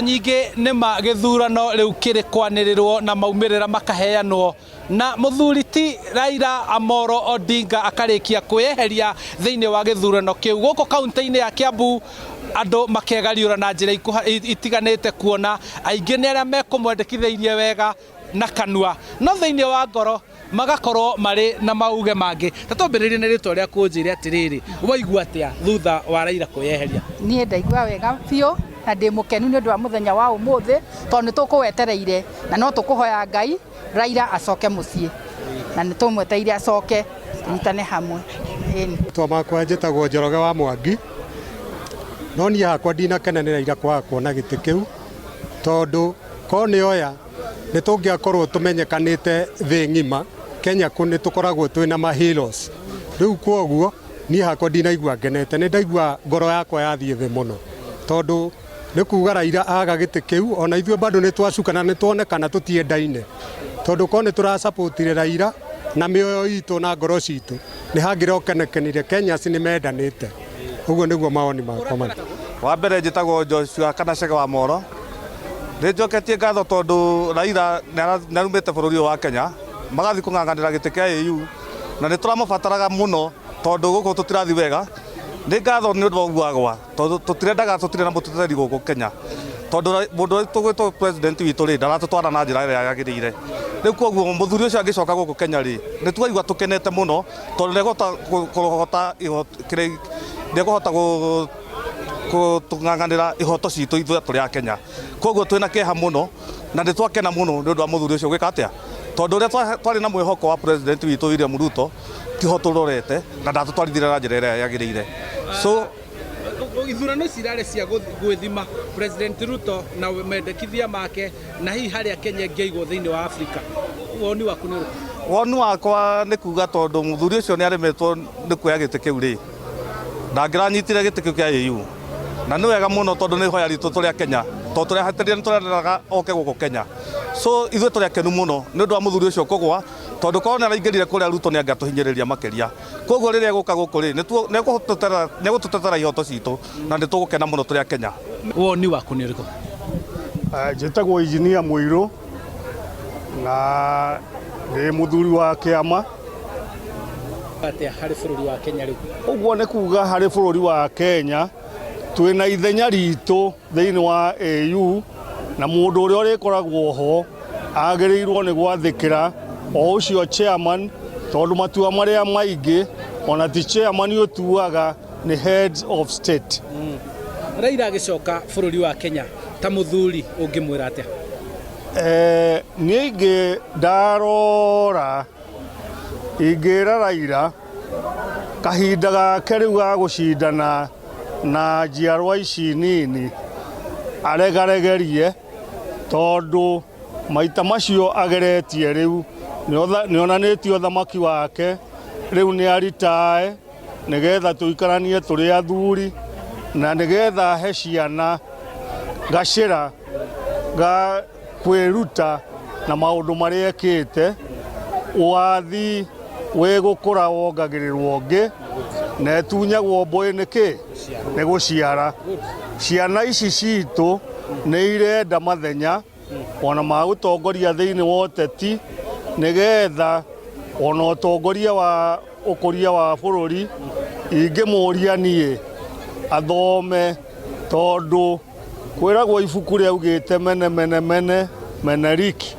Nyingĩ nĩma gĩthurano rĩu kĩrĩ kwanĩrĩrwo na maumĩrĩra makaheanwo na mũthuri ti Raila Amolo Odinga akarĩkia kwĩyeheria thĩinĩ wa gĩthurano kĩu gũkũ kaunti-inĩ ya Kiambu. Andũ makegariũra na njĩra itiganĩte kuona aingĩ nĩ arĩa mekũmwendekithĩirie wega na kanua no thĩinĩ wa ngoro magakorwo marĩ na mauge mangĩ. Ta twambĩrĩrie na rĩtwa rĩaku ũnjĩre atĩrĩrĩ, waigua atĩa thutha wa Raila kwĩyeheria? Niĩ ndaigua wega biũ na ndĩ mũkenu nĩ ũndũ wa mũthenya wa ũmũthĩ tondũ nĩ tũkũwetereire na no tũkũhoya Ngai Raila acoke mũciĩ na nĩ tũmwetereire acoke tũnyitane hamwe. Ĩni. Rĩtwa makwa njĩtagwo Njoroge wa Mwangi, no niĩ hakwa ndinakena nĩ Raila kwaga kuona gĩtĩ kĩu, tondũ korwo nĩ oya nĩ tũngĩakorwo tũmenyekanĩte thĩ ng'ima. Kenya kũ nĩ tũkoragwo twĩna ma heroes. Rĩu kwoguo niĩ hakwa ndinaigua ngenete, nĩ ndaigua ngoro yakwa yathiĩ thĩ mũno, tondũ nĩ kuga Raila aga gĩtĩ kĩu ona ithuĩ bado nĩ twacuka na nĩ tuonekana tũtiendaine, tondũ korwo nĩ tũrasapotire Raila na mĩoyo itũ na ngoro citũ nĩ hangĩrokenekenire Kenyans nĩ mendanĩte. Ũguo nĩguo mawoni makwa marĩ. Wa mbere njĩtagwo Joshua kana Chege wa Moro. Nĩ njoketie ngatho tondũ Raila nĩ arumĩte bũrũri ũyũ wa Kenya magathiĩ kũng'ang'anĩra gĩtĩ kĩa AU na nĩ tũramũbataraga mũno tondũ gũkũ tũtirathiĩ wega. Nĩ ngatho nĩ ũndũ wa ũguo agwa tondũ tũtirendaga tũtirĩ na mũteteri gũkũ Kenya, tondũ mũndũ ũrĩa tũgwĩtwo president witũ rĩ ndaratũtwara na njĩra ĩrĩa yagĩrĩire. Rĩu koguo mũthuri ũcio angĩcoka gũkũ Kenya rĩ, nĩ twaigua tũkenete mũno tondũ nĩ ekũhota gũtũng'ang'anĩra ihoto citũ ithuĩ tũrĩ a Kenya. Koguo twĩna kĩeha mũno na nĩ twakena mũno nĩ ũndũ wa mũthuri ũcio gwĩka atĩa, tondũ ũrĩa twarĩ na mwĩhoko wa president witũ William Ruto tiho tũrorete na ndatũtwarithire na njĩra ĩrĩa yagĩrĩire. So ithurano ici irarĩ cia gwĩthima President Ruto na mendekithia make na hihi harĩa Kenya ĩngĩaigwo thĩinĩ wa Afrika. Woni waku nĩ ũrĩkũ? Woni wakwa nĩ kuga tondũ mũthuri ũcio nĩ aremetwo nĩ kuoya gĩtĩ kĩu rĩ, ndangĩranyitire gĩtĩ kĩu kĩa AU, na nĩ wega mũno tondũ nĩ ihoya ritũ tũrĩ a Kenya, tondũ tũrehatĩrĩria nĩ tũrendaga oke gũkũ Kenya. So ithuĩ tũrĩ akenu mũno nĩ ũndũ wa mũthuri ũcio kũgwa, tondũ korwo nĩ araingĩrire kũrĩa Ruto nĩ angĩatũhinyĩrĩria makĩria. Koguo rĩrĩa egũka gũkũ rĩ, nĩ egũtũtetera ihoto citũ na nĩ tũgũkena mũno tũrĩ a Kenya. Woni waku nĩ ũrĩkũ? Njĩtagwo Engineer Mũirũ na ndĩ mũthuri wa kĩama. Atĩa harĩ bũrũri wa Kenya rĩu? Ũguo nĩ kuga harĩ bũrũri wa Kenya twĩna ithenya ritũ thĩinĩ wa AU, na mũndũ ũrĩa ũrĩkoragwo ho agĩrĩirwo nĩ gwathĩkĩra o ũcio chairman, tondũ matua marĩa maingĩ ona ti chairman ũtuaga, nĩ heads of state. Raila agĩcoka bũrũri wa Kenya, ta mũthuri ũngĩmwĩra atĩa? Niĩ ingĩ ndarora ingĩra Raila kahinda gake rĩu ga gũcindana na njiarwa ici nini aregaregerie, tondũ maita macio ageretie rĩu nĩ onanĩtie ũthamaki wake, rĩu nĩ aritae nĩgetha tũikaranie tũrĩ athuri na nĩgetha ahe ciana gacĩra ga kwĩruta na maũndũ marĩa ekĩte. Wathi wĩ gũkũra wongagĩrĩrwo ũngĩ na ĩtunyagwo mbũĩ nĩkĩ nĩ gũciara. Ciana ici citũ nĩ irenda mathenya ona ma gũtongoria thĩinĩ wa ũteti, nĩgetha ona ũtongoria wa ũkũria wa bũrũri. Ingĩmũria niĩ athome, tondũ kwĩragwo ibuku rĩaugĩte mene mene mene meneriki,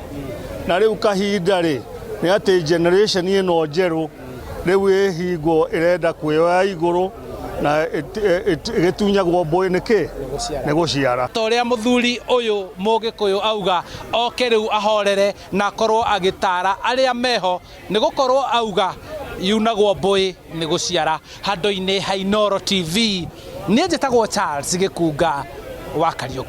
na rĩu kahinda rĩ nĩ atĩ generation ĩno njerũ rĩu ĩhingo ĩrenda kwĩoya igũrũ na ĩgĩtunyagwo mbũĩ nĩkĩ nĩ gũciara. Ta ũrĩa mũthuri ũyũ Mũgĩkũyũ auga, oke rĩu ahorere na akorwo agĩtara arĩa meho, nĩ gũkorwo auga yunagwo mbũĩ nĩ gũciara. Handũ-inĩ ha Inooro TV, niĩ njĩtagwo Charles Gĩkunga wa Kariũki.